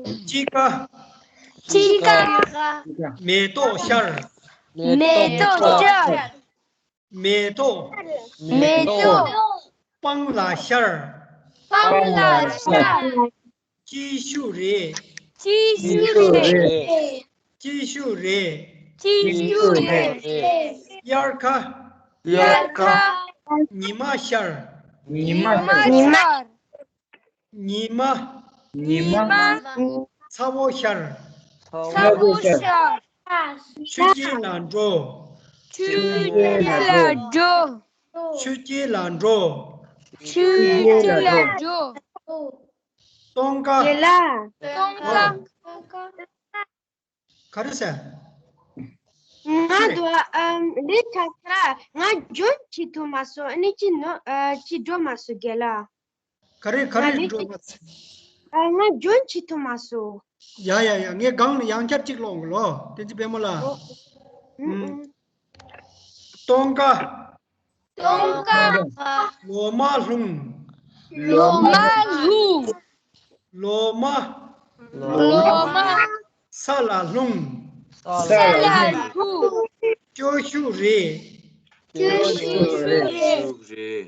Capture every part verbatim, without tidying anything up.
དཔྱིད་ཀ་དཔྱིད་ཀ་མེ་ཏོག་ཤར། མེ་ཏོག་ཤར། མེ་ཏོག་སྤང་ལ་ཤར། སྤང་ལ་ཤར། སྐྱིད་ཤོས་རེད། སྐྱིད་ཤོས་རེད། སྐྱིད་ཤོས་རེད། སྐྱིད་ཤོས་རེད། དབྱར་ཁ་དབྱར་ཁ་ཉི་མ་ཤར། ཉི་མ་ཉི་མ་ཉི་མ། ཉི་མ། ཚ་བོ་ཤར། ཚ་བོ་ཤར། ཆུ་རྐྱལ་ལ་འགྲོ། ཆུ་རྐྱལ་ལ་འགྲོ། ཆུ་རྐྱལ་ལ་འགྲོ། ཆུ་རྐྱལ་ལ་འགྲོ། སྟོན་ཀ་སྟོན་ཀ་ག་རེ་ཟེར། ང་དུ་ཨམ་ལི་ཁྲ་ཁྲ་ང་འཇོན་བྱེད་ཐུབ་མ་སོང་། ཨ་ནི་ཅི་ནོ་ཨ་ཅི་འགྲོ་མ་སོང་རྒན་ལགས། ག་རེ་ག་རེ་ང་འགྲོ་མ་སོང་། ཨ་ང་འཇོན་བྱེད་ཐུབ་མ་སོང་། ཡ་ཡ་ཡ། ངས་སྒང་ལ་ཡང་བསྐྱར་གཅིག་ཀློག་གི་ལོ། བསྟན་འཛིན་པད་མ་ལགས། ཨོ། ཨུ། ཨུ། སྟོན་ཀ་སྟོན་ཀ་ལོ་མ་ལྷུང་། ལོ་མ་ལྷུང་། ལོ་མ། ལོ་མ། ས་ལ་ལྷུང་། ས་ལ་ལྷུང་། སྐྱོ་ཤོས་རེད། སྐྱོ་ཤོས་རེད།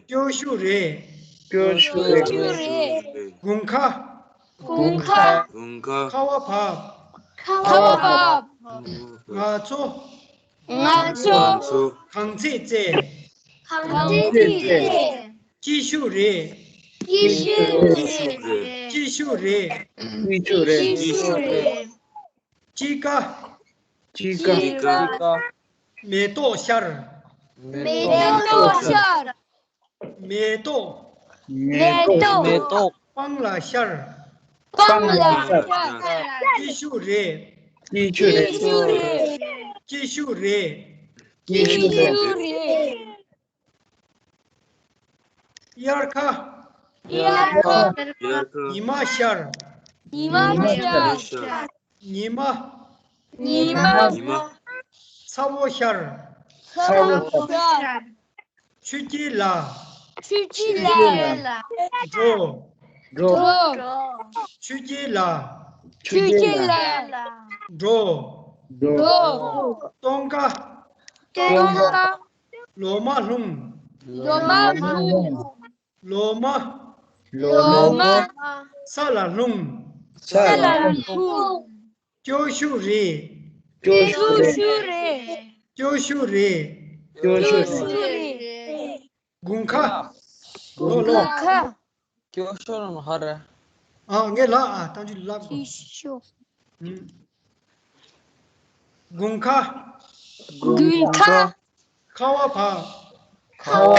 སྐྱོ་ཤོས་རེད། སྐྱོ་ཤོས་རེད། དགུན་ཁ་དགུན་ཁ་དགུན་ཁ་ཁ་བ་བབས། ཁ་བ་བབས། ང་ཚོ། ང་ཚོ། གངས་ཚེ་རྩེ། གངས་ཚེ་རྩེ། སྐྱིད་ཤོས་རེད། སྐྱིད་ཤོས་རེད། སྐྱིད་ཤོས་རེད། སྐྱིད་ཤོས་རེད། དཔྱིད་ཀ་དཔྱིད་ཀ་མེ་ཏོག་ཤར། མེ་ཏོག་ཤར། མེ་ཏོག་མེ་ཏོག་མེ་ཏོག་སྤང་ལ་ཤར། སྤང་ལ་ཤར། སྐྱིད་ཤོས་རེད། སྐྱིད་ཤོས་རེད། སྐྱིད་ཤོས་རེད། སྐྱིད་ཤོས་རེད། དབྱར་ཁ་དབྱར་ཁ་ཉི་མ་ཤར། ཉི་མ་ཤར། ཉི་མ། ཉི་མ། ཉི་མ། ཚ་བོ་ཤར། ཚ་བོ་ཤར། ཆུ་དཀྱིལ་ལ། ཆུ་དཀྱིལ་ལ། འགྲོ། འགྲོ། ཆུ་དཀྱིལ་ལ། ཆུ་དཀྱིལ་ལ། འགྲོ། འགྲོ། སྟོན་ཀ་སྟོན་ཀ་ལོ་མ་ལྷུང་། ལོ་མ་ལྷུང་། ལོ་མ། ལོ་མ། ས་ལ་ལྷུང་། ས་ལ་ལྷུང་། སྐྱོ་ཤོས་རེད། སྐྱོ་ཤོས་རེད། སྐྱོ་ཤོས་རེད། སྐྱོ་ཤོས་རེད། དགུན་ཁ། ལོ་ལོ། དགུན་ཁ། སྐྱོ་ཤོས་རང་ཧ་ར། ཨ་ངས་ལ་ཨ་ཏང་ཅུ་ལབ་དགོས། སྐྱོ་ཤོས། ཨུམ། དགུན་ཁ། དགུན་ཁ། ཁ་བ་བབས། ཁ་བ་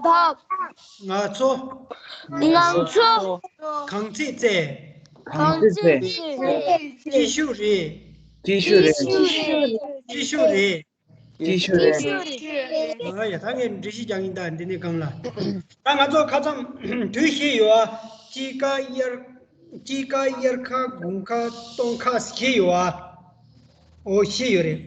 བབས། ང་ཚོ། ང་ཚོ། གངས་ཚེ་རྩེ། གངས་ཚེ་རྩེ། སྐྱིད་ཤོས་རེད། སྐྱིད་ཤོས་རེད། སྐྱིད་ཤོས་རེད། སྐྱིད་ཤོས་རེད། ཨ་ཡ་ད་ངས་འགྲེལ་བཤད་རྒྱག་ཡིན་ད་འདི་ནས་གང་ལ། ད་ང་ཚོ་ཁ་ཙམ་དུས་བཤད་ཡོད་ཨ། དཔྱིད་ཀ་དབྱར། དཔྱིད་ཀ་དབྱར་ཁ་དགུན་ཁ་སྟོན་ཁ་བཤད་ཡོད་ཨ། འོ་བཤད་ཡོད་རེད།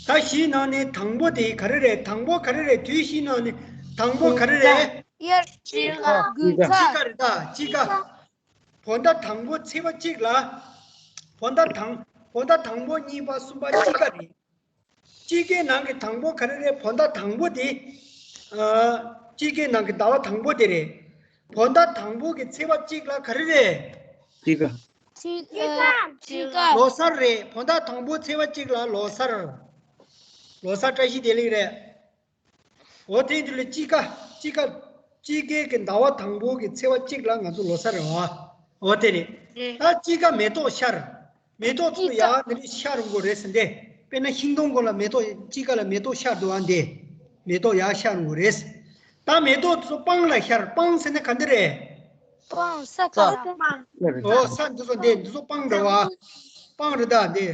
ད་བཞིའི་ནང་ནས་དང་པོ་དེ་ག་རེ་རེད། དང་པོ་ག་རེ་རེད། དུས་བཞིའི་ནང་ནས་དང་པོ་ག་རེ་རེད། དབྱར། དཔྱིད་ཀ་དགུན་ཁ། དཔྱིད་ཀ་རེད་ད་དཔྱིད་ཀ་བོད་ཟླ་དང་པོ་ཚེས་པ་གཅིག་ལ། བོད་ཟླ་དང་། བོད་ཟླ་དང་པོ་གཉིས་པ་གསུམ་པ་དཔྱིད་ཀ་རེད། དཔྱིད་ཀའི་ནང་གི་དང་པོ་ག་རེ་རེད། བོད་ཟླ་དང་པོ་དེ། ཨ། དཔྱིད་ཀའི་ནང་གི་ཟླ་བ་དང་པོ་དེ་རེད། བོད་ཟླ་དང་པོ་གི་ཚེས་པ་གཅིག་ལ་ག་རེ་རེད། དཔྱིད་ཀ་དཔྱིད་ཀ་དཔྱིད་ཀ་ལོ་གསར་རེད། བོད་ཟླ་དང་པོ་ཚེས་པ་གཅིག་ལ་ལོ་གསར། ལོ་གསར་བཀྲ་ཤིས་བདེ་ལེགས་རེད། འོ་དེ་དུས་ལ་དཔྱིད་ཀ་དཔྱིད་ཀ་དཔྱིད་ཀའི་གི་ཟླ་བ་དང་པོ་གི་ཚེས་པ་གཅིག་ལ་ང་ཚོ་ལོ་གསར་རེད་བ། འོ་དེ་རེད། རེད། ད་དཔྱིད་ཀ་མེ་ཏོག་ཤར། མེ་ཏོག་ཚོ་ཡ་དེ་རིང་ཤར་འགོ་རེད་ཟེར་འདི། དཔེར་ན་ཤིང་སྡོང་གོ་ལ་མེ་ཏོག་དཔྱིད་ཀ་ལ་མེ་ཏོག་ཤར་འདུག་བ་འདི། མེ་ཏོག་ཡ་ཤར་འགོ་རེད། ད་མེ་ཏོག་ཚོ་སྤང་ལ་ཤར། སྤང་ཟེར་ན་ག་འདི་རེད། སྤང་ས་ཁ། འོ་ས་འདི་ཚོ་འདི་འདི་ཚོ་སྤང་རེད་བ། སྤང་རེད་ད་འདི།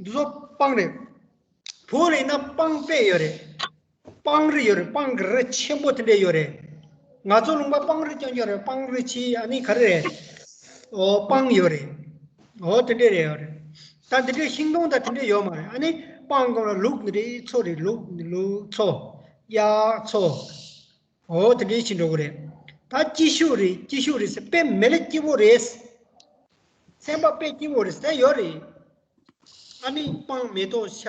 འདི་ཚོ་སྤང་རེད། བོད་ལ་ཡིན་ན་སྤང་དཔེ་ཡོད་རེད། སྤང་རི་ཡོད་རེད། སྤང་གི་རི་ཆེན་པོ་དེ་འདྲས་ཡོད་རེད། ང་ཚོ་ལུང་པ་སྤང་རི་རྐྱང་རྐྱང་རེད། སྤང་རི་ཆེ་ཨ་ནི་ག་རེ་རེད། འོ་སྤང་ཡོད་རེད། འོ་དེ་འདྲས་རེད་ཡོད་རེད། ད་འདི་འདྲས་ཤིང་སྡོང་ད་དེ་འདྲས་ཡོད་མ་རེད། ཨ་ནི་སྤང་སྒང་ལ་ལུག་འདི་འདྲས་ཚོ་རེད། ལུག་ལུག་ཚོ། གཡག་ཚོ། འོ་དེ་འདྲས་ཕྱིན་འགྲོ་གི་རེད། ད་སྐྱིད་ཤོས་རེད། སྐྱིད་ཤོས་རེད་ཟེར་དཔེ་མེ་ལ་སྐྱིད་པོ་རེད། སེམས་པ་དཔེ་སྐྱིད་པོ་རེད་ཟེར་ཡོད་རེད། ཨ་ནི་སྤང་མེ་ཏོག་ཤ།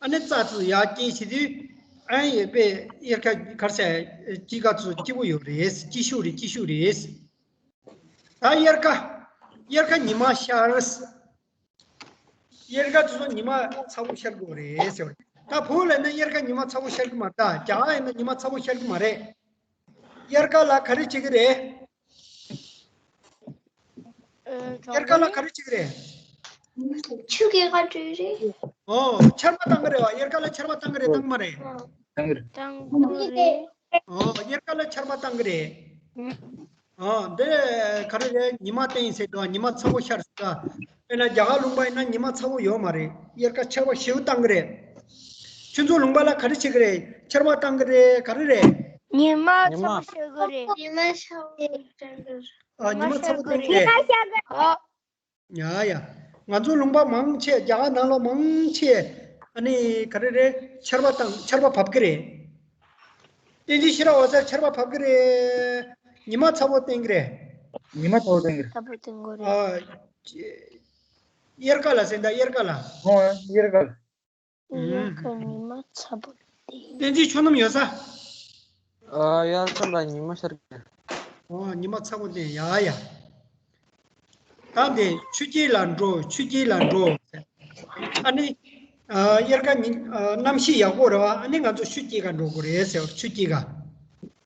ཨ་ནི་རྩྭ་ཚུ་ཡར་སྐྱེས་བྱེད་དུས། ཨ་ཡེ་དཔེ་དབྱར་ཁ་གར་ཟེར། དཔྱིད་ཀ་ཚུ་སྐྱིད་པོ་ཡོད་རེད། སྐྱིད་ཤོས་རེད། སྐྱིད་ཤོས་རེད། ད་དབྱར་ཁ། དབྱར་ཁ་ཉི་མ་ཤར། དབྱར་ཁ་དེ་ཚོ་ཉི་མ་ཚ་པོ་ཤར་དགོས་རེད་ཟེར་བ་རེད། ད་བོད་ལ་ན་དབྱར་ཁ་ཉི་མ་ཚ་པོ་ཤར་གི་མ་རེད། ད་རྒྱ་གར་ཡིན་ན་ཉི་མ་ཚ་པོ་ཤར་གི་མ་རེད། དབྱར་ཁ་ལ་ག་རེ་བྱེད་ཀྱི་རེད། དབྱར་ཁ་ལ་ག་རེ་བྱེད་ཀྱི་རེད། ཆུ་སྐྱེས་ཀ་འགྲོ་རེད། ཨོ། ཆར་པ་བཏང་གི་རེད་བ། དབྱར་ཁ་ལ་ཆར་པ་བཏང་གི་རེད། བཏང་གི་མ་རེད། བཏང་གི་རེད། བཏང་གི་རེད། ཨོ། དབྱར་ཁ་ལ་ཆར་པ་བཏང་གི་རེད། ཨ། འདི་ག་རེ་རེད། ཉི་མ་བསྟན་ཟེར་དུས་ཉི་མ་ཚ་པོ་ཤར་ཟེར་དུས། དཔེར་ན་རྒྱ་གར་ལུང་པ་ཡིན་ན་ཉི་མ་ཚ་པོ་ཡོད་མ་རེད། དབྱར་ཁ་ཆར་པ་ཞེ་པོ་བཏང་གི་རེད། ཁྱོད་ཚོ་ལུང་པ་ལ་ག་རེ་བྱེད་ཀྱི་རེད། ཆར་པ་བཏང་གི་རེད། ག་རེ་རེད། ཉི་མ་ཉི་མ། ཚ་པོ་ཤར་གི་རེད། ཉི་མ་ཚ་པོ་བཏང་གི་རེད། ཨ། ཉི་མ་ཚ་པོ་བཏང་གི་རེད། ཨ། ཡ་ཡ། ང་ཚོ་ལུང་པ་མང་ཆེ། རྒྱ་གར་ནང་ལོགས་མང་ཆེ། ཨ་ནི་ག་རེ་རེད། ཆར་པ་བཏང་། ཆར་པ་བབས་ཀྱི་རེད། བསྟན་འཛིན་ཤེས་རབ་འོད་ཟེར། ཆར་པ་བབས་ཀྱི་རེད། ཉི་མ་ཚ་པོ་བསྟན་གྱི་རེད། ཉི་མ་ཚ་པོ་བསྟན་གྱི་རེད། ཚ་པོ་བསྟན་གྱི་རེད། ཨ། དབྱར་ཁ་ལ་ཟེར། ད་དབྱར་ཁ་ལ། ཨོ། དབྱར་ཁ་ལ། དབྱར་ཁ་ཉི་མ་ཚ་པོ་བསྟན། བསྟན་འཛིན་ཆུ་སྣུམ་ཡོད་ས། ཨ། དབྱར་ཁ་ལ་ཉི་མ་ཤར་གྱི་རེད། ཨོ། ཉི་མ་ཚ་པོ་བསྟན། ཡ་ཡ། ད་འདི་ཆུ་དཀྱིལ་ལ་འགྲོ། ཆུ་དཀྱིལ་ལ་འགྲོ། ཨ་ནི། ཨ། དབྱར་ཁ་ཉིན། ཨ། གནམ་གཤིས་ཡག་པོ་རེད་བ། ཨ་ནི་ང་ཚོ་ཆུ་དཀྱིལ་ཁ་འགྲོ་དགོས་རེད་ཟེར། ཆུ་དཀྱིལ་ཁ།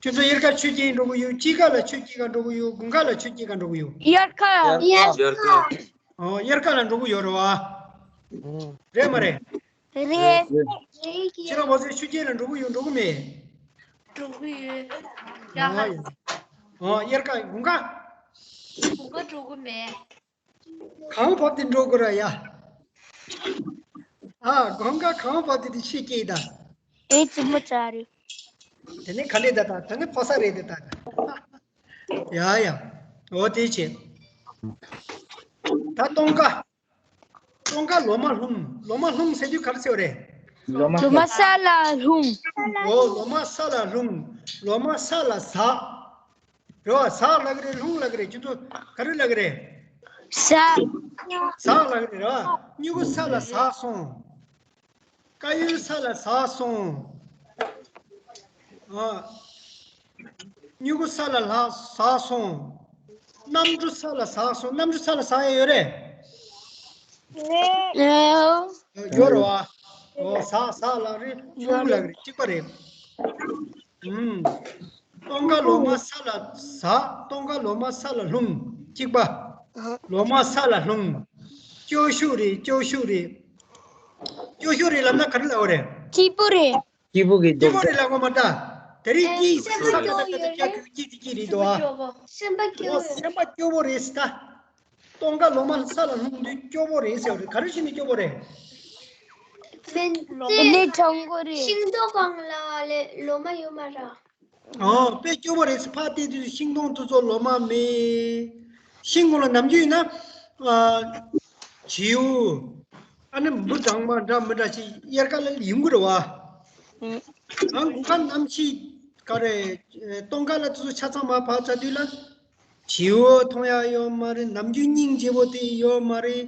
ཁྱོད་ཚོ་དབྱར་ཁ་ཆུ་དཀྱིལ་འགྲོ་གི་ཡོད། དཔྱིད་ཀ་ལ་ཆུ་དཀྱིལ་ཁ་འགྲོ་གི་ཡོད། དགུན་ཁ་ལ་ཆུ་དཀྱིལ་ཁ་འགྲོ་གི་ཡོད། དབྱར་ཁ། དབྱར་ཁ། ཨོ། དབྱར་ཁ་ལ་འགྲོ་གི་ཡོད་རེད་བ། ཨང་། རེད་མ་རེད། རེད། ཁྱེད་རང་བ་ཚོ་ཆུ་དཀྱིལ་ལ་འགྲོ་གི་ཡོད། འགྲོ་གི་མེད། འགྲོ་གི་ཡོད། ཡ་ཧ། ཨོ། ཨོ། དབྱར་ཁ། དགུན་ཁ། དགུན་ཁ་འགྲོ་གི་མེད། གངས་བབས་ཏེ་འགྲོ་དགོས་ར་ཡ། ཨ། དགུན་ཁ་གངས་བབས་ཏེ་དེ་ཆུ་དཀྱིལ་ད། ཨེ་ཙི་མོ་ཙ་རེད། དེ་ནས་ག་ནས་ད་ད། དེ་ནས་ཕོ་ས་རེད་དེ་ད། ཡ་ཡ། འོ་དེ་བྱེད། ད་སྟོན་ཁ། སྟོན་ཁ་ལོ་མ་ལྷུང་། ལོ་མ་ལྷུང་ཟེར་དུས་ག་རེ་ཟེར་བ་རེད། ལོ་མ། ལོ་མ་ས་ལ་ལྷུང་། འོ། ལོ་མ་ས་ལ་ལྷུང་། ལོ་མ་ས་ལ་ཟགས། རེད་བ། ཟགས་ལབ་ཀྱི་རེད། ལྷུང་ལབ་ཀྱི་རེད། ཁྱོད་ཚོ་ག་རེ་ལབ་ཀྱི་རེད། ཟགས། ཟགས་ལབ་ཀྱི་རེད་བ། སྨྱུ་གུ་ས་ལ་ཟགས་སོང་། དཀར་ཡོལ་ས་ལ་ཟགས་སོང་། ཨ། སྨྱུ་གུ་ས་ལ་ལྷག་ཟགས་སོང་། གནམ་གྲུ་ས་ལ་ཟགས་སོང་། གནམ་གྲུ་ས་ལ་ཟགས་ཡ་ཡོད་རེད། ཡོད་རེད་བ། ཨོ། ཟགས། ཟགས་ལབ་རེད། ལྷུང་ལབ་རེད། གཅིག་པ་རེད། ཨུམ། སྟོན་ཁ་ལོ་མ་ས་ལ་ཟགས། སྟོན་ཁ་ལོ་མ་ས་ལ་ལྷུང་། གཅིག་པ། ལོ་མ་ས་ལ་ལྷུང་། སྐྱོ་ཤོས་རེད། སྐྱོ་ཤོས་རེད། སྐྱོ་ཤོས་རེད་ལབ་ན་ག་རེ་ལབ་དགོས་རེད། སྐྱིད་པོ་རེད། སྐྱིད་པོ་གི། སྐྱིད་པོ་རེད་ལབ་དགོས་མ་རེད། དེ་རིང་སྐྱིད་ས་ས་ད་ད་ད་སྐྱ་ཁུ་སྐྱིད་དེ་སྐྱིད་རེད་དོ། ཨ། སེམས་པ་སྐྱོ་བོ། སེམས་པ་སྐྱོ་བོ་རེད་ཟེར་ད། སྟོན་ཁ་ལོ་མ་ས་ལ་ལྷུང་དུས་སྐྱོ་བོ་རེད་ཟེར་བ་རེད། ག་རེ་བྱས་ནས་སྐྱོ་བོ་རེད། ལས་དྲང་པོ་རེད། ཤིང་སྡོང་སྒང་ལ་ལས་ལོ་མ་ཡོད་མ་རེད། ཨོ། དཔེ་སྐྱོ་པོ་རེད། ཕར་བལྟས་དུས་ཤིང་སྡོང་དེ་ཚོ་ལོ་མ་མེད། ཤིང་སྒང་ལ་ནམ་རྒྱུན་ཡིན་ན། ཨ། བྱིའུ། ཨ་ནི་འབུ་གྲང་མོ་འདྲ་མི་འདྲ་ཞིག་དབྱར་ཁ་ལ་ཡོང་གི་རེད་བ། ཨང་། དགུན་ཁ་གནམ་གཤིས་ག་རེ། སྟོན་ཁ་ལ་དེ་ཚོ་ཆ་ཚང་མ་ཕར་བལྟས་དུས་ལ། བྱིའུ་མཐོང་ཡ་ཡོད་མ་རེད། ནམ་རྒྱུན་སྙིང་རྗེ་པོ་དེ་ཡོད་མ་རེད།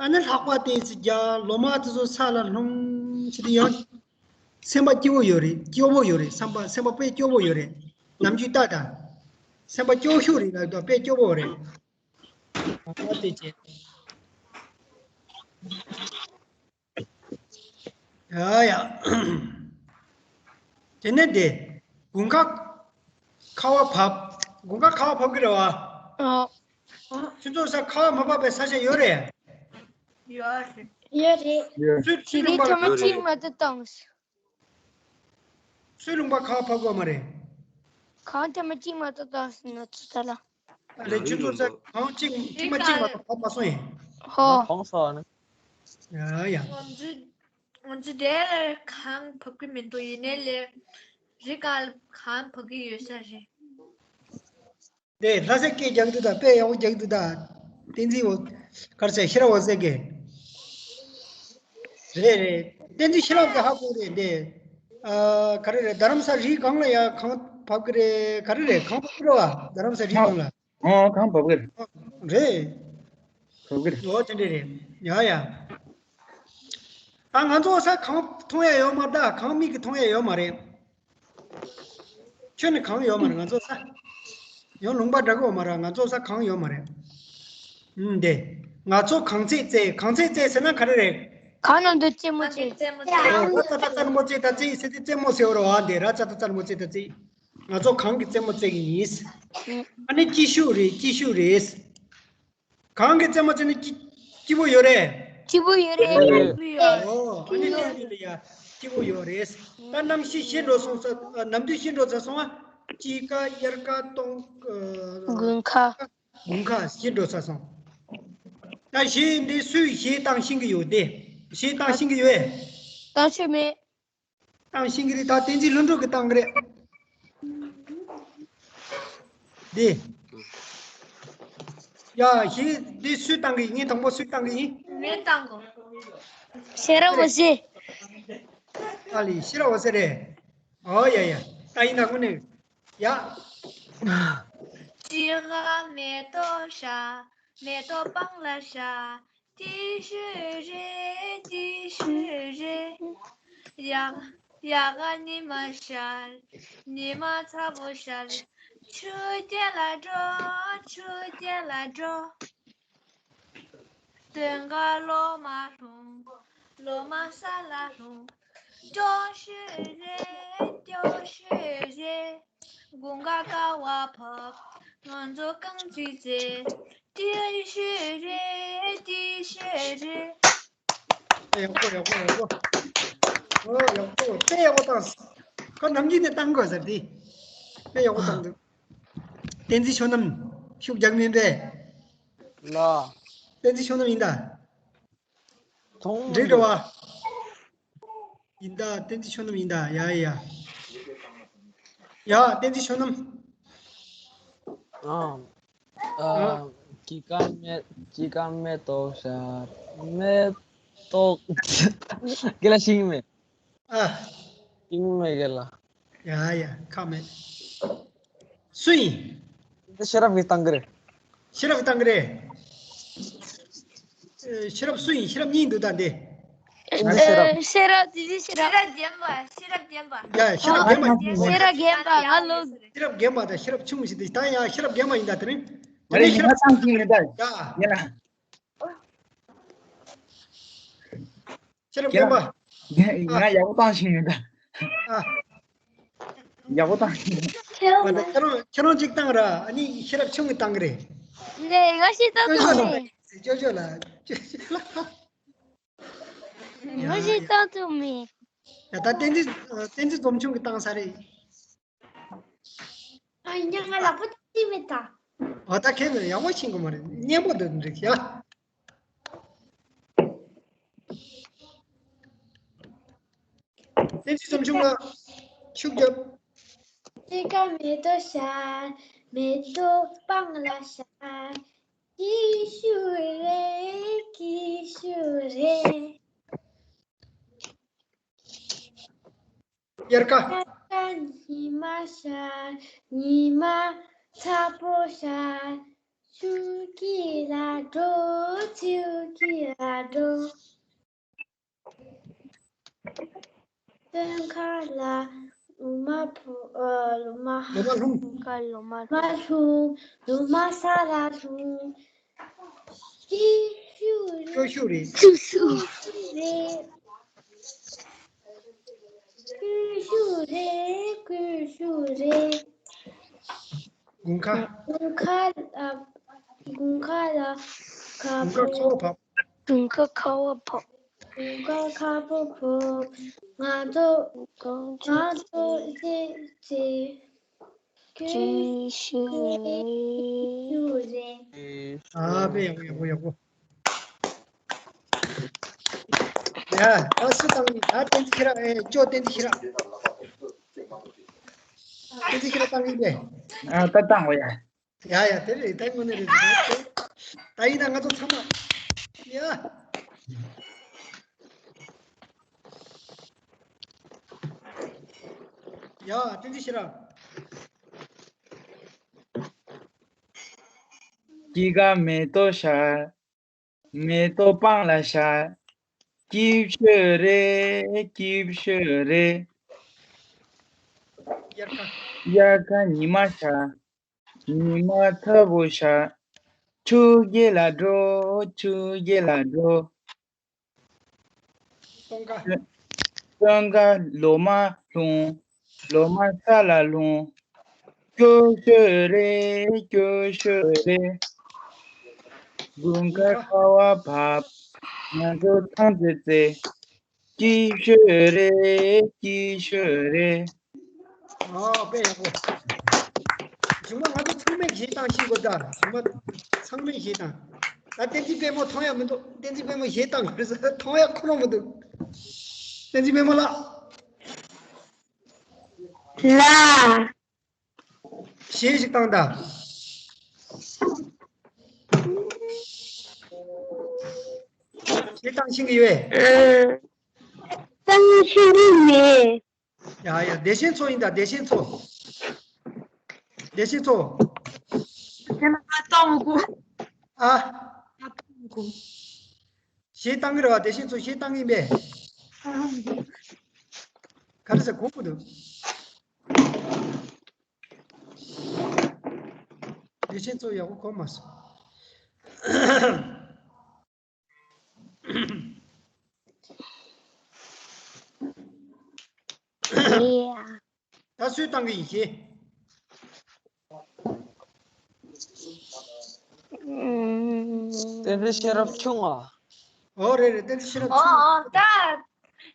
ཨ་ནི་ལྷགས་པ་དེ་ཚོ་རྒྱ་ལོ་མ་དེ་ཚོ་ས་ལ་ལྷུང་ཞིག་དེ་ཡང་། སེམས་པ་སྐྱིད་པོ་ཡོད་རེད། སྐྱོ་པོ་ཡོད་རེད། སེམས་པ། སེམས་པ་དཔེ་སྐྱོ་པོ་ཡོད་རེད། ནམ་རྒྱུན་ལྟ་དང་། སེམས་པ་སྐྱོ་ཤོས་རེད་ལབ་དུས་དཔེ་སྐྱོ་པོ་རེད། ཨ་དེ་བྱས། ཡ་ཡ། དེ་ནས་དེ། དགུན་ཁ་ཁ་བ་བབས། དགུན་ཁ་ཁ་བ་བབས་ཀྱི་རེད་བ། ཨོ། ཁྱོད་ཚོ་ས་ཁ་བ་མ་བབས་པའི་ས་ཆ་ཡོད་རེད། ཡོད་རེད། ཡོད་རེད། ཡོད། སུས། སུས་ལུང་པ་ལ་ཡོད་རེད། ཐེངས་མ་གཅིག་མ་གཏོགས་བཏང་། སུས་ལུང་པ་ཁ་བ་བབས་ཀྱི་ཡོད་མ་རེད། གངས་ཐེངས་མ་གཅིག་མ་གཏོགས་བཏང་ཟིན་ན་ཚོ་ད་ལ། ཨ་ལས། ཁྱོད་ཚོ་ས་གངས་གཅིག་ཐེངས་མ་གཅིག་མ་གཏོགས་བབས་མ་སོང་ཡིན། ཧོ། གངས་ས་ནི། ཡ་ཡ། ང་ཚོ། ང་ཚོ་དེར་གངས་བབས་ཀྱི་མི་འདུག་ཡིན་ནའི་ལས། རི་སྒང་ལ་གངས་བབས་ཀྱི་ཡོད་ས་རེད། དེ་ལྷ་སའི་སྐད་རྒྱག་དུས་དང་དཔེ་ཡག་པོ་རྒྱག་དུས་དང་། བསྟན་འཛིན་འོ། ག་རེ་ཟེར། ཤེས་རབ་འོད་ཟེར་གྱིས། རེད་རེད། བསྟན་འཛིན་ཤེས་རབ་ཀྱིས་ཧ་གོ་རེད་དེ། ཨ། ག་རེ་རེད། རྡ་རམ་ས་རིའི་སྒང་ལ་ཡ་གངས་བབས་ཀྱི་རེད། ག་རེ་རེད། གངས་བབས་ཀྱི་རེད་བ། རྡ་རམ་ས་རིའི་སྒང་ལ། ཨོ། གངས་བབས་ཀྱི་རེད། རེད། གོ་གི་རེད། འོ་དེ་འདྲ་རེད། ཡ་ཡ། ད་ང་ཚོ་ས་གང་མཐོང་ཡ་ཡོད་མ་རེད། ད་གང་མིག་གིས་མཐོང་ཡ་ཡོད་མ་རེད། ཁྱོན་ནས་གང་ཡོད་མ་རེད། ང་ཚོ་ས་ཡང་ལུང་པ་འདྲ་གི་ཡོད་མ་རེད། ང་ཚོ་ས་གང་ཡོད་མ་རེད། ཨུམ་དེ། ང་ཚོ་གངས་ཚད་བཙལ། གངས་ཚད་བཙལ་ཟེར་ན་ག་རེ་རེད། གངས་ནང་དུ་རྩེད་མོ་རྩེ། ཨོ་ར་ཙ་ཙ་རྩེད་མོ་རྩེ་ད་རྩེ་ཟེར་ཏེ་རྩེད་མོ་ཟེར་བ་རེད་བ། དེ་ར་ཙ་ཙ་རྩེད་མོ་རྩེ་ད་རྩེ། ང་ཚོ་གངས་ཀྱི་རྩེད་མོ་རྩེ་གི་ཡིན། ཨ་ནི་སྐྱིད་ཤོས་རེད། སྐྱིད་ཤོས་རེད། གངས་ཀྱི་རྩེད་མོ་རྩེ་ན་སྐྱིད་སྐྱིད་པོ་ཡོད་རེད། སྐྱིད་པོ་ཡོད་རེད། ཨོ་ཨ་ནི་སྐྱིད་པོ་ཡོད་རེད། ཡ་སྐྱིད་པོ་ཡོད་རེད། ད་གནམ་གཤིས་ཞི་འགྲོ་སོང་ཙང་། ནམ་དུས་ཞི་འགྲོ་ཚར་སོང་ཨ། དཔྱིད་ཀ། དབྱར་ཀ། སྟོན། དགུན་ཁ། དགུན་ཁ་ཞི་འགྲོ་ཚར་སོང་། ད་གཞས་འདི་སུས་གཞས་བཏང་ཤེས་ཀྱི་ཡོད། དེ་གཞས་བཏང་ཤེས་ཀྱི་ཡོད། བཏང་ཤེས་མེད། བཏང་ཤེས་ཀྱི་རེད། ད་བསྟན་འཛིན་ལྷུན་གྲུབ་ཀྱིས་བཏང་གི་རེད། འདི། ཡ་གཞས་འདི་སུས་བཏང་གི་ཡིན། དང་པོ་སུས་བཏང་གི་ཡིན། ངས་བཏང་གོ། ཤེས་རབ་འོད་ཟེར། ཨ་ལི་ཤེས་རབ་འོད་ཟེར་རེད། ཨོ་ཡ་ཡ། ད་ཡིན་ན་དངོས་གནས། ཡ། དཔྱིད་ཀ་མེ་ཏོག་ཤར། མེ་ཏོག་སྤང་ལ་ཤར། སྐྱིད་ཤོས་རེད། སྐྱིད་ཤོས་རེད། ཡག་ཡག་ག་ཉི་མ་ཤར། ཉི་མ་ཚ་པོ་ཤར། ཆུ་རྐྱལ་ལ་འགྲོ། ཆུ་རྐྱལ་ལ་འགྲོ། སྟོན་ཁ་ལོ་མ་ལྷུང་། ལོ་མ་ས་ལ་ལྷུང་། སྐྱོ་ཤོས་རེད། སྐྱོ་ཤོས་རེད། དགུན་ཁ་ཀ་བ་བབས། ང་ཚོ་རྐང་གཅིག་རྩེ། སྐྱིད་ཤོས་རེད། སྐྱིད་ཤོས་རེད། ཡག་པོ་ཡག་པོ་ཡག་པོ། ཨོ་ཡག་པོ། དཔེ་ཡག་པོ་བཏང་། ཁོ་ནམ་རྒྱུན་ནས་བཏང་དགོས་ཟེར་དེ། དཔེ་ཡག་པོ་བཏང་འདུག་བསྟན་འཛིན་ཆོས་རྣམ་ཤུགས་རྒྱག་མིན་པས། ལ། བསྟན་འཛིན་ཆོས་རྣམ་ཡིན་ད། མཐོང་འགྲིག་འགྲོ་བ། ཡིན་ད། བསྟན་འཛིན་ཆོས་རྣམ་ཡིན་ད། ཡ་ཡ། ཡ་བསྟན་འཛིན་ཆོས་རྣམ། ཨ། ཨ། ཨ། དཔྱིད་ཀ་མེ། དཔྱིད་ཀ་མེ་ཏོག་ཤར། མེ་ཏོག་དགེ་ལ་ཤེས་ཀྱི་མེད། ཨ། ཤེས་ཀྱི་མེད་དགེ་ལ། ཡ་ཡ་ཁག་མེད། སུ་ཡིན། འདི་ཤེས་རབ་ཀྱིས་བཏང་གི་རེད། ཤེས་རབ་ཀྱིས་བཏང་གི་རེད། ཨེ། ཤེས་རབ་སུ་ཡིན། ཤེས་རབ་གཉིས་འདུག་ད་འདི། འདི་ཤེས་རབ། ཨེ། ཤེས་རབ་དེ་འདི་ཤེས་རབ། ཤེས་རབ་རྒན་པ། ཤེས་རབ་རྒན་པ། ཡ་ཤེས་རབ་རྒན་པ། ཤེས་རབ་རྒན་པ། ང་ལོ། ཤེས་རབ་རྒན་པ་དང་ཤེས་རབ་ཆུང་ཞིག་དེ་ད་ཡ་ཤེས་རབ་རྒན་པ་ཡིན་ད། དེ་རིང་། དེ་རིང་ཤེས་རབ་ཆུང་ཞིག་ཡིན་ད། ཡ། ཡིན་ལ། ཤེས་རབ་རྒན་པ། ང་ཡག་པོ་བཏང་ཤེས་ཡོད་ད། ཨ། ཡག་པོ་བཏང་ཤེས་ཡོད། ང་ད་ཁྱེད་རང་ཁྱེད་རང་གཅིག་བཏང་ར། ཨ་ནི་ཤེས་རབ་ཆུང་གིས་བཏང་གི་རེད། ལེ་ང་ཞིག་བཏང་ཐུབ་མེད། ཅོ་ཅོ་ལ། ཅོ་ཅོ་ལ། ང་ཞིག་བཏང་ཐུབ་མེད། ཡ་ད་བསྟན་འཛིན་བསྟན་འཛིན་འཛོམས་ཆུང་གིས་བཏང་ས་རེད། ཨ་ཡ་ང་ལག་པ་ཏི་མེད་ད། ཨ་ད་ཁྱེད་ཡག་པོ་ཤེས་གི་མ་རེད། སྙན་པོ་འདུག་འགྲིག་ཡ། བསྟན་འཛིན་འཛོམས་ཆུང་ལ་ཤུགས་རྒྱོབ། དཔྱིད་ཀ་མེ་ཏོག་ཤར། མེ་ཏོག་སྤང་ལ་ཤར། སྐྱིད་ཤོས་རེད། སྐྱིད་ཤོས་རེད། དབྱར་ཁ། དབྱར་ཁ་ཉི་མ་ཤར། ཉི་མ་ཚ་པོ་ཤར། ཆུ་དཀྱིལ་ལ་འགྲོ། ཆུ་དཀྱིལ་ལ་འགྲོ། སྟོན་ཁ་ལ་ལོ་མ་བབས། ཨ། ལོ་མ། ལོ་མ་ལྷུང་། སྟོན་ཁ་ལོ་མ་ལྷུང་། ལོ་མ་ལྷུང་། ལོ་མ་ས་ལ་ལྷུང་། སྐྱིད་ཤོས་རེད། སྐྱིད་ཤོས་རེད། སྐྱིད་ཤོས་རེད། སྐྱིད་ཤོས་རེད། སྐྱིད་ཤོས་རེད། དགུན་ཁ། དགུན་ཁ་ལ། དགུན་ཁ་ལ་དགུན་ཁ་ཁ་བ་བབས། དགུན་ཁ་ཁ་བ་བབས། དགུན་ཁ་ཁ་བ་བབས། ང་ཚོ་ང་ཚོ་ཚེ་ཚེ་སྐྱིད་ཤོས་རེད། ཨ་དཔེ་ཡག་པོ་ཡག་པོ་ཡག་པོ། ཡ། ད་སུ་བཏང་ཡིན། ད་བསྟན་འཛིན་ཤེས་རབ། ཨེ། ཅོ་བསྟན་འཛིན་ཤེས་རབ། བསྟན་འཛིན་ཤེས་རབ་བཏང་ཡིན་པས། ཨ་ད་བཏང་བ་ཡ། ཡ་ཡ་དེ་རེད། ད་དངོས་གནས་རེད། ད་ད་ཡིན་ན་ང་ཚོ་ཚང་མ། ཡ། ཡ་བསྟན་འཛིན་ཤེས་རབ། དཔྱིད་ཀ་མེ་ཏོག་ཤར། མེ་ཏོག་སྤང་ལ་བཞག་སྐྱིད་ཤོས་རེད། སྐྱིད་ཤོས་རེད། དབྱར་ཁ། དབྱར་ཁ་ཉི་མ་ཤར། ཉི་མ་ཚ་པོ་ཤར། ཆུ་རྐྱལ་ལ་འགྲོ། ཆུ་རྐྱལ་ལ་འགྲོ། སྟོན་ཁ། སྟོན་ཁ་ལོ་མ་ལྷུང་། ལོ་མ་ས་ལ་ལྷུང་། སྐྱོ་ཤོས་རེད། སྐྱོ་ཤོས་རེད། དགུན་ཁ་ཁ་བ་བབས། ང་ཚོ་ཐང་རྩེ་རྩེ། སྐྱིད་ཤོས་རེད། སྐྱིད་ཤོས་རེད། ཨོ་དཔེ་ཡག་པོ། གཞུག་མ་ང་ཚོ་ཚང་མས་གཞས་བཏང་ཤེས་དགོས་ད། གཞུག་མ་ཚང་མས་གཞས་བཏང་། ད་བསྟན་འཛིན་དཔལ་མོ་མཐོང་ཡ་མི་འདུག་བསྟན་འཛིན་དཔལ་མོ་གཞས་བཏང་དགོས་ཟེར་མཐོང་ཡ་ཁོ་རང་མི་འདུག་བསྟན་འཛིན་དཔལ་མོ་ལགས། ལགས། གཞས་ཞིག་བཏང་ད། གཞས་བཏང་ཤེས་ཀྱི་ཡོད། ཨ། བཏང་ཤེས་ཀྱི་མེད། ཡ་ཡ། བདེ་ཆེན་མཚོ་ཡིན་ད། བདེ་ཆེན་མཚོ། བདེ་ཆེན་མཚོ། དེ་ན་ང་བཏང་མི་དགོས། ཨ། ང་བཏང་མི་དགོས། གཞས་བཏང་གི་རེད་བ། བདེ་ཆེན་མཚོ་གཞས་བཏང་གི་ཡིན་པས། ག་རེ་ཟེར་གོ་གི་འདུག་བདེ་ཆེན་མཚོ་ཡག་པོ་གོ་མ་སོང་། ཡ། ད་སུས་བཏང་གི་ཡིན་གཞས། ཨུམ། བསྟན་འཛིན་ཤེས་རབ་ཆུང་བ། ཨོ་རེད་རེད། བསྟན་འཛིན་ཤེས་རབ་ཆུང་བ། ཨོ་ཨོ། ད་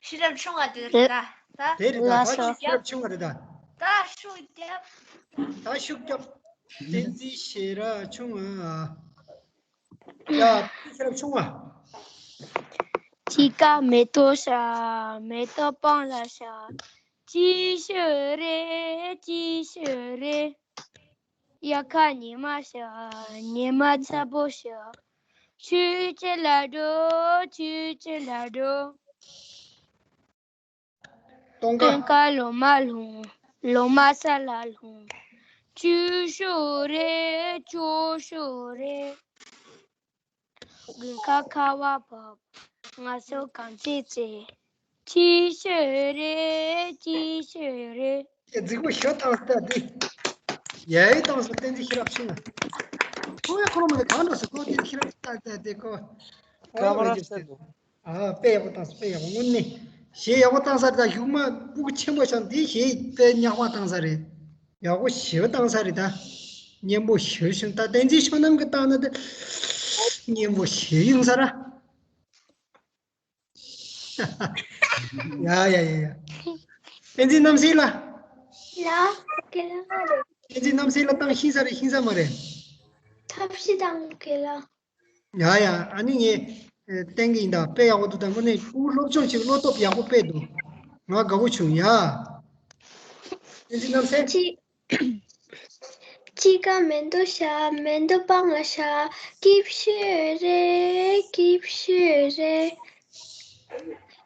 ཤེས་རབ་ཆུང་བ་དེ་རེད་ད། ད་དེ་རེད་ད། ལགས་ད་སོ། ཤེས་རབ་ཆུང་བ་རེད་ད། ད་ཤུགས་རྒྱབ། ད་ཤུགས་རྒྱབ། བསྟན་འཛིན་ཤེས་རབ་ཆུང་བ། ཡ། ཤེས་རབ་ཆུང་བ། དཔྱིད་ཀ་མེ་ཏོག་ཤར། མེ་ཏོག་སྤང་ལ་ཤར། སྐྱིད་ཤོས་རེད། སྐྱིད་ཤོས་རེད། དབྱར་ཁ་ཉི་མ་ཤར། ཉི་མ་ཚ་པོ་ཤར། ཆུ་རྐྱལ་ལ་འགྲོ། ཆུ་རྐྱལ་ལ་འགྲོ། སྟོན་ཁ། སྟོན་ཁ་ལོ་མ་ལྷུང་། ལོ་མ་ས་ལ་ལྷུང་། སྐྱིད་ཤོས་རེད། སྐྱིད་ཤོས་རེད། དགུན་ཁ་ཁ་བ་བབས། ང་ཚོ་གངས་རྩེད་རྩེད། སྐྱིད་ཤོས་རེད། སྐྱིད་ཤོས་རེད། ཀྱེ། རྫིག་པོ་ཞོ་བཏང་ས་དེ། ཡ་ཡི་བཏང་ས་བསྟན་འཛིན་ཤེས་རབ་ཆུང་བ། ཁོ་ཡ་ཁོ་རང་མ་ལ་གང་འགྲོ་ས་ཁོ་དེ་ཤེས་རབ་བཏང་ས་དེ་ཁོ། ཁ་མ་ར་ས་དེ། ཨ། དཔེ་ཡག་པོ་བཏང་སོང་། དཔེ་ཡག་པོ། དངོས་གནས་གཞས་ཡག་པོ་བཏང་ས་རེད་ད། གཞུག་མ་སྤུ་གུ་ཆེན་པོ་ཆགས་འདི་གཞས་དཔེ་ཉག་པ་བཏང་ས་རེད། ཡག་པོ་ཞེ་པོ་བཏང་ས་རེད་ད། སྙན་པོ་ཞེ་པོ་བྱུང་། ད་བསྟན་འཛིན་བསོད་ནམས་ཀྱིས་བཏང་ན་ད་སྙན་པོ་ཞེ་པོ་ཡོང་ས་ར། ཡ་ཡ་ཡ་ཡ། བསྟན་འཛིན་རྣམ་གསལ་ལགས། ལགས། ཁྱེད་རང་རེད། བསྟན་འཛིན་རྣམ་གསལ་ལགས་བཏང་ཤེས་ས་རེད། ཤེས་ས་མ་རེད། ཐབས་ཤེས་བཏང་གི་ལགས། ཡ་ཡ། ཨ་ནི་ངས་ཨེ་བསྟན་གི་ཡིན་ད། དཔེ་ཡག་པོ་འདུག་ད། དངོས་གནས་ཕྲུ་གུ་སློབ་སྦྱོང་བྱེད་བློ་སྟོབས་ཡག་པོ་དཔེ་འདུག་ང་དགའ་པོ་བྱུང་ཡ། བསྟན་འཛིན་རྣམ་གསལ། དཔྱིད། དཔྱིད་ཀ་མེ་ཏོག་ཤར། མེ་ཏོག་སྤང་ལ་ཤར། སྐྱིད་ཤོས་རེད། སྐྱིད་ཤོས་རེད།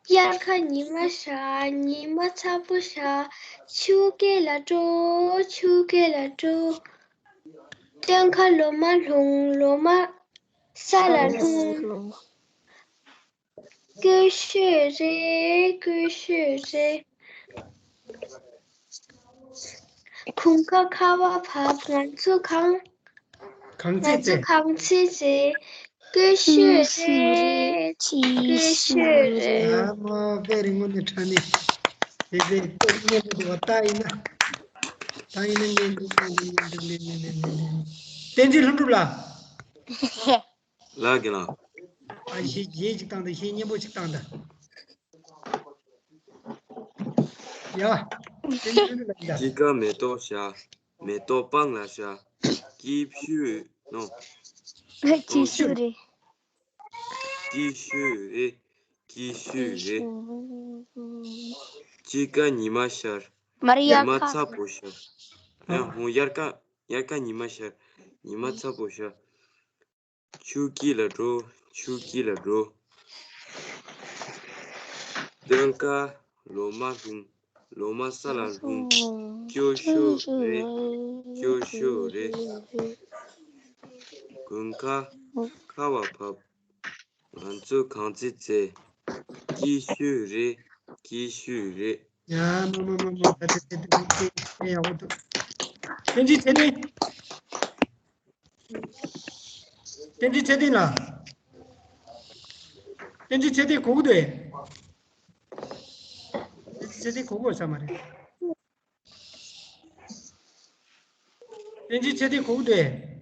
དབྱར་ཁ་ཉི་མ་ཤར། ཉི་མ་ཚ་པོ་ཤར། ཆུ་རྐྱལ་ལ་འགྲོ། ཆུ་རྐྱལ་ལ་འགྲོ། སྟོན་ཁ་ལོ་མ་ལྷུང་། ལོ་མ་ས་ལ་ལྷུང་། སྐྱིད་ཤོས་རེད། སྐྱིད་ཤོས་རེད། དགུན་ཁ་ཁ་བ་བབས། ང་ཚོ་གངས། གངས་རྩེད་རྩེད། ང་ཚོ་གངས་རྩེད་རྩེད། སྐྱིད་ཤོས་རེད། སྐྱིད་ཤོས་རེད། ཨ་མ་དཔེ་རིང་པོ་འདི་ཁྲ་ནི། དེ་དེ་དཔེ་སྙན་པོ་འདུག་བ། ད་ཡིན་ན། ད་ཡིན་ན་སྙན་འདུག་སྙན་འདུག་སྙན་འདུག་སྙན་འདུག་སྙན་འདུག་བསྟན་འཛིན་ལྷུན་གྲུབ་ལགས། ལགས་ཀྱི་ལགས། ཨ་གཞས་གཞས་ཅིག་བཏང་དང་། གཞས་སྙན་པོ་ཅིག་བཏང་དང་། ཡ། དཔྱིད་ཀ་མེ་ཏོག་ཤར། མེ་ཏོག་སྤང་ལ་ཤར། སྐྱིད་ཤོས་ནོ། སྐྱིད་ཤོས་རེད། སྐྱིད་ཤོས་རེད། སྐྱིད་ཤོས་རེད། དཔྱིད་ཀ་ཉི་མ་ཤར། མར་ཉི་མ་ཚ་པོ་ཤར། ཨ་ཧོ། དབྱར་ཁ། དབྱར་ཁ་ཉི་མ་ཤར། ཉི་མ་ཚ་པོ་ཤར། ཆུ་རྐྱལ་ལ་འགྲོ། ཆུ་རྐྱལ་ལ་འགྲོ། སྟོན་ཁ་ལོ་མ་ལྷུང་། ལོ་མ་ས་ལ་ལྷུང་། སྐྱིད་ཤོས་རེད། སྐྱིད་ཤོས་རེད། དགུན་ཁ་ཁ་བ་བབས། ང་ཚོ་གང་ཚེ་ཚེ། སྐྱིད་ཤོས་རེད། སྐྱིད་ཤོས་རེད། ཡ་མ་མ་མ་མ། ད་དེ་དེ་དེ་དེ་དེ་ཡག་པོ་འདུག་བསྟན་འཛིན་ཚེ་བརྟན། བསྟན་འཛིན་ཚེ་བརྟན་ལགས། བསྟན་འཛིན་ཚེ་བརྟན་གོ་གི་འདུག་བསྟན་འཛིན་ཚེ་བརྟན་གོ་གི་ཡོད་ས་མ་རེད། བསྟན་འཛིན་ཚེ་བརྟན་གོ་གི་འདུག་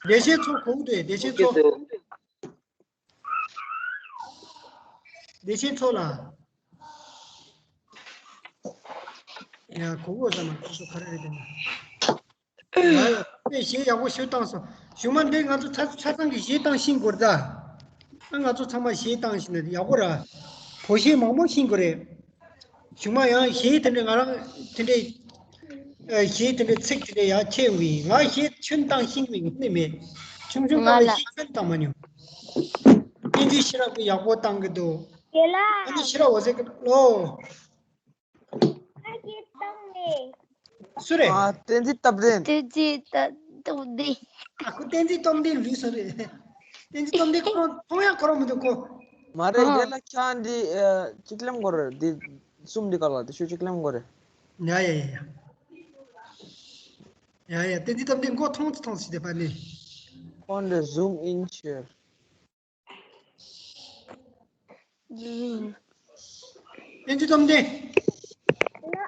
བདེ་ཆེན་མཚོ་གོ་གི་འདུག་བདེ་ཆེན་མཚོ། བདེ་ཆེན་མཚོ་ལགས། ཡ་གོ་གི་ཡོད་ས་མ་རེད། ཁོ་ཚོ་ག་རེ་རེད་དེ་ན། ཡ་ཡ་དཔེ་གཞས་ཡག་པོ་ཞིག་བཏང་སོང་། གཞུག་མ་འདི་ང་ཚོ་ཆ་ཆ་ཚང་གི་གཞས་བཏང་ཤེས་དགོས་རེད་ད། ཨ་ང་ཚོ་ཚང་མ་གཞས་བཏང་ཤེས་ན་ཡག་པོ་ར། བོད་གཞས་མང་པོ་ཤེས་དགོས་རེད། གཞུག་མ་ཡང་གཞས་དེ་འདྲ་ང་རང་དེ་འདྲའི་ཨ་གཞས་དེ་འདྲའི་ཚིག་དེ་འདྲ་ཡང་ཁྱེད་ཡོང་གི་ཡིན། ང་གཞས་ཆུང་བཏང་ཤེས་མི་ནི་མེད། ཆུང་ཆུང་སྐབས་ལ་གཞས་ཆུང་བཏང་མ་མྱོང་། བསྟན་འཛིན་ཤེས་རབ་ཀྱིས་ཡག་པོ་བཏང་གི་འདུག་དེ་ལ་ཨ་ནི་ཤེས་རབ་འོད་ཟེར་གྱིས་ལོ། ཨ་ཀི་བཏང་ནས། སུ་རེད། ཨ། བསྟན་འཛིན་སྟོབས་ལྡན། བསྟན་འཛིན་སྟོབས་ལྡན། ཨ་ཁོ་བསྟན་འཛིན་སྟོབས་ལྡན་ལུས་སོང་རེད། བསྟན་འཛིན་སྟོབས་ལྡན་ཁོ་རང་མཐོང་ཡག་ཁོ་རང་མི་འདུག་ཁོ། མ་རེད། ཨ། དེ་ལ་ཁྱེད་འདི་ཨ་གཅིག་ལེན་དགོས་རེད། འདི་གསུམ་འདི་ག་ལ་འདི་ཤོད་གཅིག་ལེན་དགོས་རེད། ཡ་ཡ་ཡ་ཡ། ཡ་ཡ་བསྟན་འཛིན་སྟོབས་ལྡན་མགོ་མཐོང་ཙམ་མཐོང་ཙམ་བྱས་ཏེ་པ་ནི། ཁོ་འདི་ཟུམ་ཨིན་ཤོར། བསྟན་འཛིན་སྟོབས་ལྡན། ལ་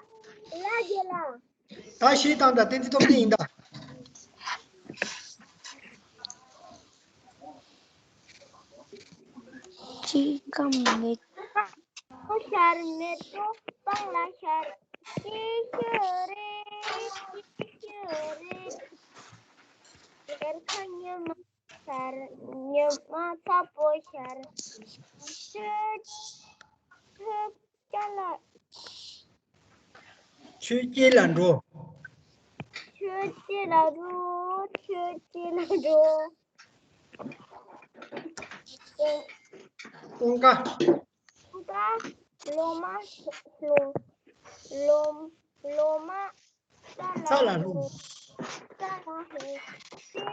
ལ་རྒྱལ་ལགས། ད་གཞས་བཏང་དང་། བསྟན་འཛིན་སྟོབས་ལྡན་ཡིན་ད། ཅི་ག་མེད། ཤར་མེ་ཏོག་སྤང་ལ་ཤར། ཅི་ཤོད་རེད། ཅི་ཤོད་རེད། གཏེར་ཁ་ཉི་མ་ཤར། ཉི་མ་ཚ་པོ་ཤར། ཆོས་ཆོས་སྐྱེལ་ལ། ཆོས་སྐྱེལ་ལ་འགྲོ། ཆོས་སྐྱེལ་ལ་འགྲོ། ཆོས་སྐྱེལ་ལ་འགྲོ། ཀུན་དགའ། ཀུན་དགའ། ལོ་མ་ལྷུང་། ལོ་ལོ་མ་ས་ལ་ལྷུང་། ས་ལ་ལྷུང་། ཅི་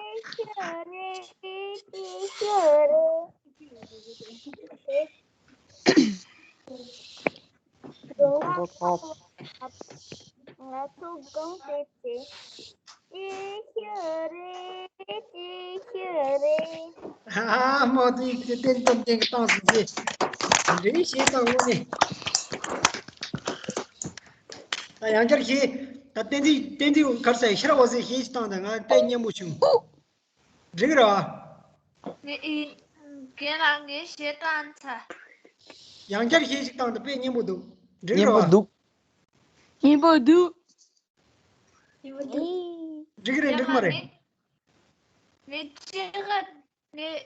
ཤོད་རེད། ཅི་ཤོད་རེད། ང་ཚོ་གང་ཚེ་ཚེ། ཅི་ཤོད་རེད། ཅི་ཤོད་རེད། ཨ་མ་དེ་དེ་བསྟན་སྟོབས་ལྡན་གྱི་བཏང་ཟིན་ཅི། འདྲེ་ཞེས་བཏང་དངོས་གནས། ད་ཡང་བསྐྱར་གཞས། ད་བསྟན་འཛིན་བསྟན་འཛིན་གར་ས་ཤེས་རབ་འོད་ཟེར་གཞས་ཤིག་བཏང་དང་། ང་དཔེ་སྙན་པོ་བྱུང་། འགྲིག་ར། ངས་ཨི། རྒན་ལགས་ངས་གཞས་བཏང་ཚར། ཡང་བསྐྱར་གཞས་ཤིག་བཏང་དང་། དཔེ་སྙན་པོ་འདུག་འགྲིག་ར། སྙན་པོ་འདུག་སྙན་པོ་འདུག་འགྲིག་རེད་འགྲིག་མ་རེད། ངས་ཅི་ག་ངས་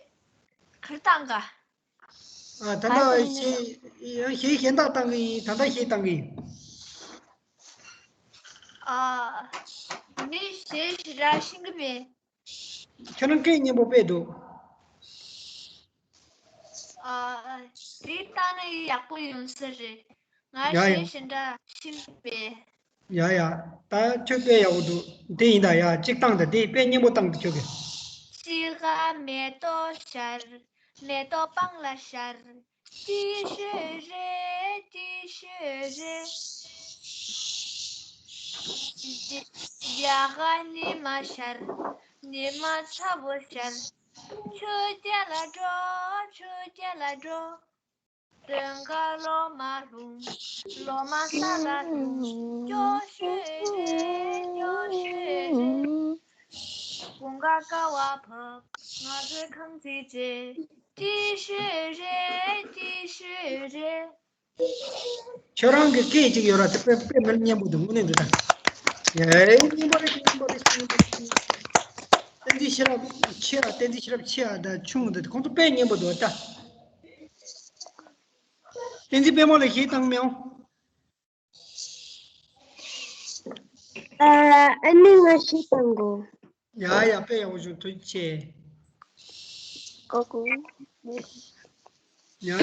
གར་བཏང་ག་ཨ་ད་ལྟ་གཞས་ཡང་གཞས་གཞན་དག་བཏང་གི་ཡིན། ད་ལྟ་གཞས་བཏང་གི་ཡིན། ཨ་ངས་གཞས་ཞེ་དྲག་ཤེས་ཀྱི་མེད། ཁྱོད་རང་སྐད་སྙན་པོ་དཔེ་འདུག་ཨ་དེ་བཏང་ན་ཡག་པོ་ཡོང་ས་རེད། ང་ཡ་ཡ། གཞས་ཞེ་དྲག་ཤེས་ཀྱི་མེད། ཡ་ཡ། ད་ཁྱོད་དཔེ་ཡག་པོ་འདུག་དེ་ཡིན་ད། ཡ་གཅིག་བཏང་དང་། དེ་དཔེ་སྙན་པོ་བཏང་དང་ཁྱོད་ཀྱིས། ཤི་ག་མེ་ཏོག་ཤར། མེ་ཏོག་སྤང་ལ་ཤར། ཅི་ཤོད་རེད། ཅི་ཤོད་རེད། ཡ་ག་ཉི་མ་ཤར། ཉི་མ་ཚ་བོ་ཤར། ཆུ་རྐྱལ་ལ་འགྲོ། ཆུ་རྐྱལ་ལ་འགྲོ། སྟོན་ཁ་ལོ་མ་ལྷུང་། ལོ་མ་ས་ལ་ལྷུང་། སྐྱོ་ཤོད་རེད། སྐྱོ་ཤོད་རེད། དགུན་ཁ་ཀ་བ་བབས། ང་ཚོའི་ཁང་ཚིག་བརྗེད། ཅི་ཤོད་རེད། ཅི་ཤོད་རེད། ཁྱོད་རང་གི་སྐད་ཅིག་ཡོད་ར། དེ་དཔེ་དཔེ་མི་སྙན་པོ་འདུག་དངོས་གནས་འདུག་ད། ཡ་སྙན་པོ་རེད། སྙན་པོ་རེད། སྙན་པོ་རེད། བསྟན་འཛིན་ཤེས་རབ་ཆེ་ཨ། བསྟན་འཛིན་ཤེས་རབ་ཆེ་ཨ་དང་ཆུང་འདུག་ཁོང་ཚོ་དཔེ་སྙན་པོ་འདུག་ད། བསྟན་འཛིན་པད་མ་ལ་གཞས་བཏང་མི་ཡོང་། ཨ་ཨ་ནི་ང་གཞས་བཏང་གོ། ཡ་ཡ་དཔེ་ཡག་པོ་བྱུང་། ཐུགས་རྗེ་ཆེ། ཀོ་ཀོ། ཡ།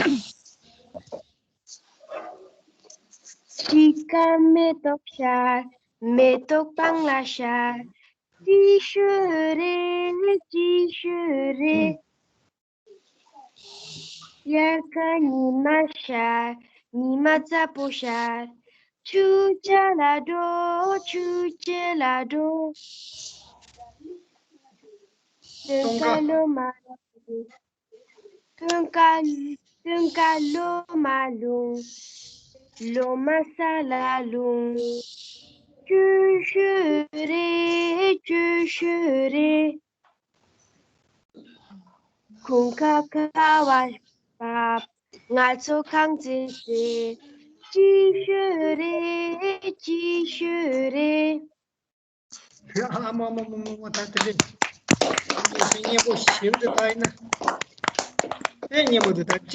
ཤི་ག་མེ་ཏོག་ཤར། མེ་ཏོག་སྤང་ལ་ཤར། ཅིག་ཤོས་རེད། ཅིག་ཤོས་རེད། དབྱར་ཁ་ཉི་མ་ཤར། ཉི་མ་ཚ་པོ་ཤར། ཆུ་བྱ་ལ་འགྲོ། ཆུ་བྱ་ལ་འགྲོ། སྟོན་ཁ་ལོ་མ་ལོན། སྟོན་ཁ་སྟོན་ཁ་ལོ་མ་ལོན། ལོ་མ་ས་ལ་ལྷུང་། ཅིག་ཤོས་རེད། ཅིག་ཤོས་རེད། དགུན་ཁ་ཁ་བ་བབས། ང་ཚོ་ཁང་བརྩེགས་ཟེར། ཅིག་ཤོས་རེད། ཅིག་ཤོས་རེད། ཨ་མ་མ་མ་མ་མ། ད་དེ་རེད། སྙན་པོ་ཞེ་པོ་དེ་ད་ཡིན་ན། དེ་སྙན་པོ་དེ་ད་ཅི།